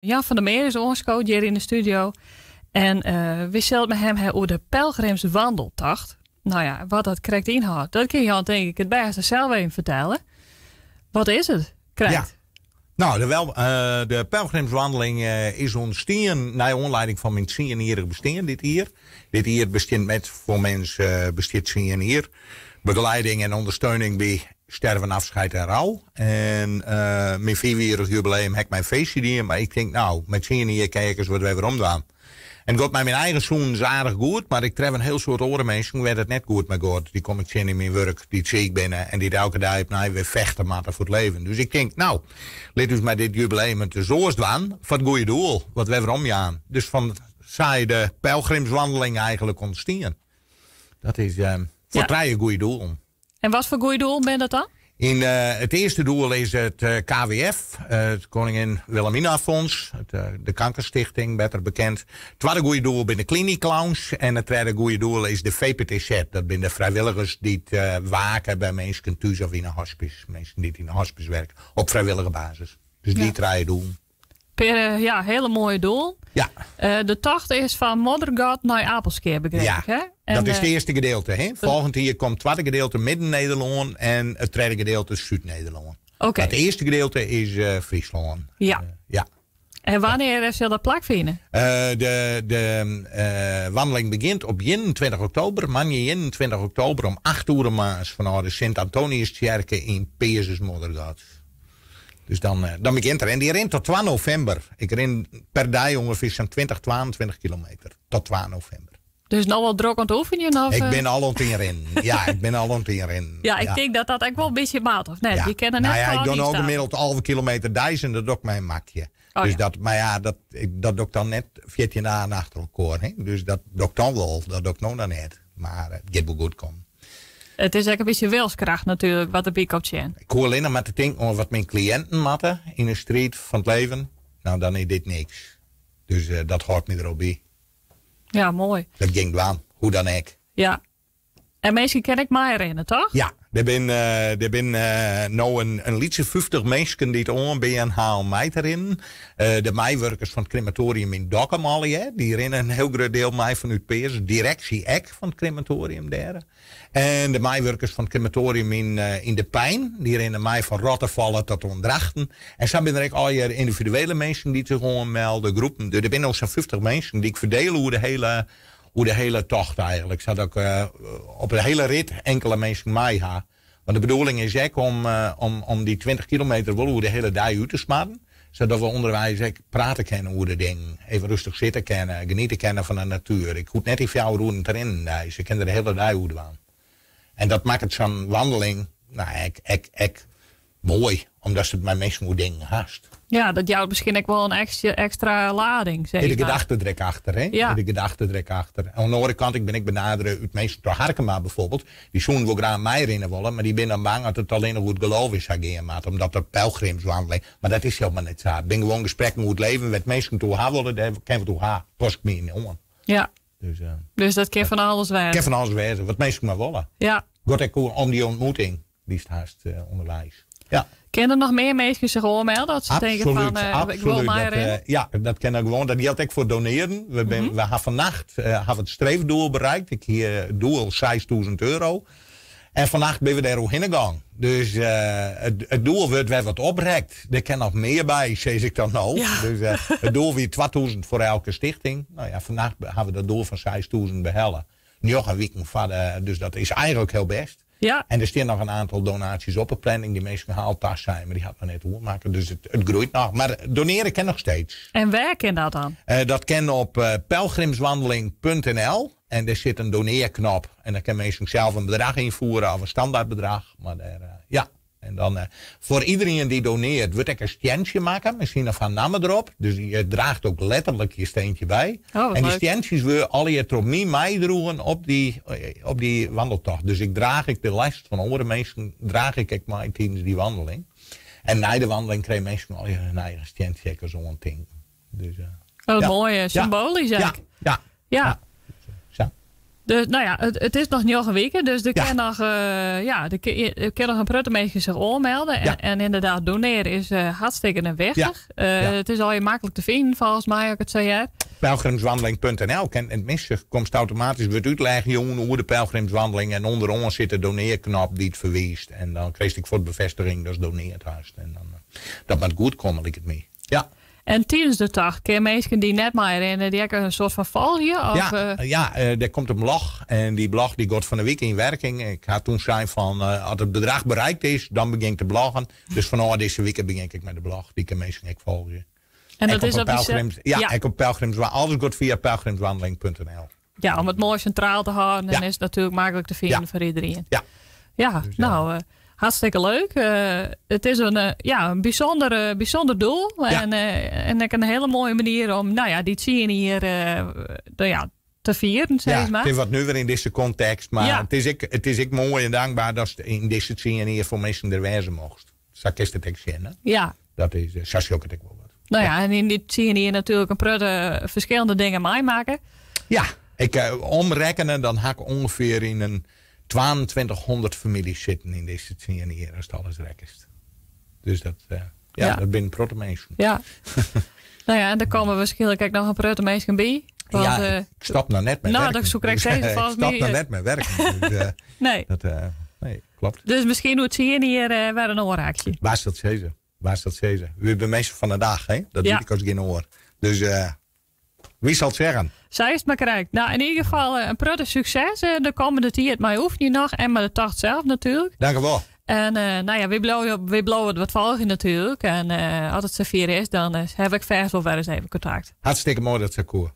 Jan van der Meer is oanskood hjir yn de studio. En wy sille it mei him ha oer de pelgrimswandeltocht. No ja, wat dat krekt ynhâldt, dat kin Jan tink ik it bêste sels even fertelle. Wat is it krekt? Ja. No, de, wel, de pelgrimswandeling is ûntstien nei oanlieding fan myn tsienjierrich bestean dit jier. Dit jier bestiet Met voor Mens bestiet tsien jier. Begeleiding en ûndersteuning by Sterven, afscheid en rouw. En myn fiifjierrich jubileum ha ik mei in feestje dien, mar ik tink, no, mei tsien jier kin ik ris wat wer werom dwaan. En it giet mei myn eigen sûnens aardich goed, mar ik tref in hiel soad oare minsken wêr't it net goed mei giet. Dy kom ik tsjin yn myn wurk, dy't siik binne en dy't elke dei opnij wer fechte moatte foar it leven. Dus ik tink, no, lit ús mei dit jubileum it ris oars dwaan, foar it goede doel, wat wer werom jaan. Dus fan sa is de pelgrimswandeling eigentlik ûntstien. Dat is foar trije goede doelen. En wat foar goede doelen binne dat dan? Yn it earste doel is it KWF, it Koningin Wilhelmina Fonds, de Kankerstichting, better bekend. Twadde goede doel binne de Cliniclowns en it tredde goede doel is de VPTZ. Dat binne de frijwilligers dy't wake by minsken thús of yn in hospice. Minsken dy't yn in hospice werke op frijwillige basis. Dus dy trije doelen. Pear, ja, hiele moaie doel. Ja. De tocht is fan Moddergat nei Appelskea, begryp ja. ik, hè? En, dat is it earste gedeelte. Hè? Folgjend jier komt it twadde gedeelte Midden-Nederlân en it tredde gedeelte Súd-Nederlân. Oké. It earste gedeelte is Fryslân. Ja. Ja. En wannear sil dat plakfine? De wandeling begjint op 21 oktober, moandei 21 oktober om 8 oere moarns fanôf de Sint-Antoniustsjerke yn Peazens-Moddergat. Dus dan, dan begjint er. En dy rint tot 2 novimber. Ik rin per dei ûngefear sa'n 20, 22 kilometer. Tot 2 novimber. Dus no al drok oan it oefenjen? Of? Ik bin al oan it ynrinnen. Ja, ik bin al oan it ynrinnen. Ja, ik tink dat dat ek wol in bytsje moat, of net? Ja. Je kinne net Nou ja, ik doch no gemiddeld gemiddeld 11 kilometer deis en dat doch ik mei in makje. Oh, dus ja. dat, mar ja, dat, dat doch ik dan net 14 dagen achter elkoar. Hè? Dus dat doch ik dan wol, dat doch ik no dan net. Mar it giet wol goed kommen. It is ek in bytsje wilskracht natuerlik wat derby komt sjen. Ik hoech allinnich mar te tinken oan wat myn kliïnten moatte yn de striid fan it leven. No, dan is dit niks. Dus dat hâldt my der al by. Ja, moai. Dat gean ik dwaan, hoe dan ek. Ja. En minsken kinne ek meirinne, toch? Ja, der binne der binne no in lytse 50 minsken dy't oanbean ha om mei te rinnen. De meiwurkers fan it krematoarium yn Dokkum allegear, dy rinne in hiel grut diel mei fanút Peazens. Direksje ek fan it krematoarium dêr. En de meiwurkers fan it krematoarium yn De Pein, dy rinne mei fan Rottefalle tot oan Drachten. En sa binne der ek allegear yndividuele minsken dy't sich oanmelde, groepen. Dus der binne no sa'n 50 minsken dy't ik ferdele oer de hiele, oer de hiele tocht eigentlik. Sadat ik op de hiele rit inkele minsken mei ha. Want de bedoeling is ek om, om dy 20 kilometer wol oer de hiele dei út te smarren. Sadat we ûnderweis ek prate kinne oer de dingen. Even rêstich sitte kinne, geniete kinne fan de natuer. Ik hoech net yn fjouwer oeren te rinnen deis. Ik kin der de hiele dei oer dwaan. En dat makket sa'n wandeling, no, ek, ek, ek moai, omdatst it mei minsken oer dingen hast. Ja, dat jout miskien ek wol in ekstra lading. Is de gedachte der ek achter, hè? Ja. Is de gedachte der ek achter. Oan de oare kant, ik bin ek benadere út minsken troch Harkema bijvoorbeeld. Dy soenen wol graach meirinne wolle, mar dy binne dan bang dat it allinnich oer it geloof is sa gean moat, omdat de pelgrimswandeling. Mar dat is hielendal net sa. It binne gewoan gesprekken oer it leven, wêr't minsken it oer ha wolle, dêr kinne we it oer ha. Pas ik my yn oan. Ja. Dus, dus dat kin fan alles wêze. Kin fan alles wêze, wat minsken mar wolle. Ja. Giet ek om dy ontmoeting dy'tst hast ûnderweis. Ja. Kinne der noch mear minsken sich oanmelde as se tinke fan ik wol meirinne? Ja, dat kin dan gewoan. Dat jildt ek foar donearjen. We bin, we ha fannacht ha we it streefdoel bereikt. Ik hie it doel 6000 euro. En fannacht binne we dêr oerhinne gong. Dus it doel wurdt wer wat oprekt. Der kin noch mear by, sis ik dan no. Ja. Dus it doel wie 2000 foar elke stichting. No ja, fannacht ha we dat doel fan 6000 behelle. Njoggen wiken foar de, dus dat is eigentlik hiel bêst. Ja. En der stean noch in oantal donaasjes op 'e planning. Dy minsken ha al tasein, mar dy hat noch net oermakke. Dus it groeit noch. Mar donearje kin noch steeds. En wêr kin dat dan? Dat kin op pelgrimswandeling.nl en dêr sit in donearknop. En dan kinne minsken sels in bedrach ynfiere of in standaardbedrach. Mar dêr, ja. En dan foar iderien dy't doneart wurdt ek in stientsje makke, mei syn of har namme derop. Dus je draacht ook letterlik je steentje by. Oh, wat en dy leuk. stientsjes wurde allegear troch my meidroegen op dy wandeltocht. Dus ik draach ek de lêst fan oare minsken draach ik ek mei tidens dy wandeling. En nei de wandeling krije minsken allegear hun eigen stientsje ek as oantinken. Dus, Wat ja. moai, symboalysk Ja, ek. ja. Ja. Ja. Sa. Dus, no ja, it is noch njoggen wiken, dus der kin noch, ja, der kin noch in protte minsken sich oanmelde. En, en inderdaad, donearje is hartstikke wichtich. It is allegear maklik te finen, folgens my, as ik it sa hear. Pelgrimswandeling.nl ken it minste komst automatysk wurdt útleg jûn oer de pelgrimswandeling en ûnderoan sit de donearknop dy't ferwiist en dan krijst ek fuort befêstiging datst doneard hast en dan dat moat goed komme liket my. Ja. En tidens de tocht kinne minsken dy't net meirinne dy ek in soart fan folgje? Of, ja, ja der komt in blog en dy blog dy giet fan 'e wike yn werking. Ik ha toen sein fan as it bedrach bereikt is, dan begjin ik te bloggen. Dus fanôf dizze wike begjin ik mei de blog. Dy kinne minsken ek folgje. En dat is op pelgrims, ja, ja, ek op pelgrims, alles giet fia pelgrimswandeling.nl. Ja, om it moai sintraal te hâlden en is it natuerlik maklik te finen foar iderien. Ja. Ja, dus, no, hartstikke leuk. It is in, ja, in bysûnder, bysûnder doel. En, en ek in hiele moaie manier om, no ja, dy tsien jier no ja, te fieren, sis mar. It is wat nuver yn dizze kontekst, mar it is ek, it is ek moai en dankber datst yn dizze tsien jier foar minsken der wêze mochtst. Sa kinst it ek sjen, hè? Ja. Dat is, sa sjoch ik it ek wol wat. No ja, en yn dy tsien jier natuerlik in protte ferskillende dingen meimakke. Ja, ik omrekkene, dan ha ik ûngefear yn in 2200 famyljes sitten yn dizze tsien jier, ast alles rekkenst. Dus dat, ja, ja, dat binne in protte minsken. Ja. No ja, en der komme wierskynlik ek noch in protte minsken by. Want, ja, ik stop noch net mei no, werken. Dat soe ik krekt sizze, volgens ik stop noch net mei werken. Dus, nee. Dat, nee, klopt. Dus miskien oer tsien jier wer in oare aksje. Wa sil it sizze? Wa sil it sizze? Wy binne minsken fan de dach, hè? Dat ja. wit ik as gjin oar. Dus wie sil it zeggen? Sa is it mar krekt. No, yn ieder gefal in protte sukses de kommende tiid mei oefenjen noch en mei de tocht sels natuerlik. Dankjewol. En no ja, wy bliuwe, wy bliuwe it wat folgjen natuerlik. En as it safier is, dan ha ik fêst wol wer ris even kontakt. Hartstikke moai dat sa koe.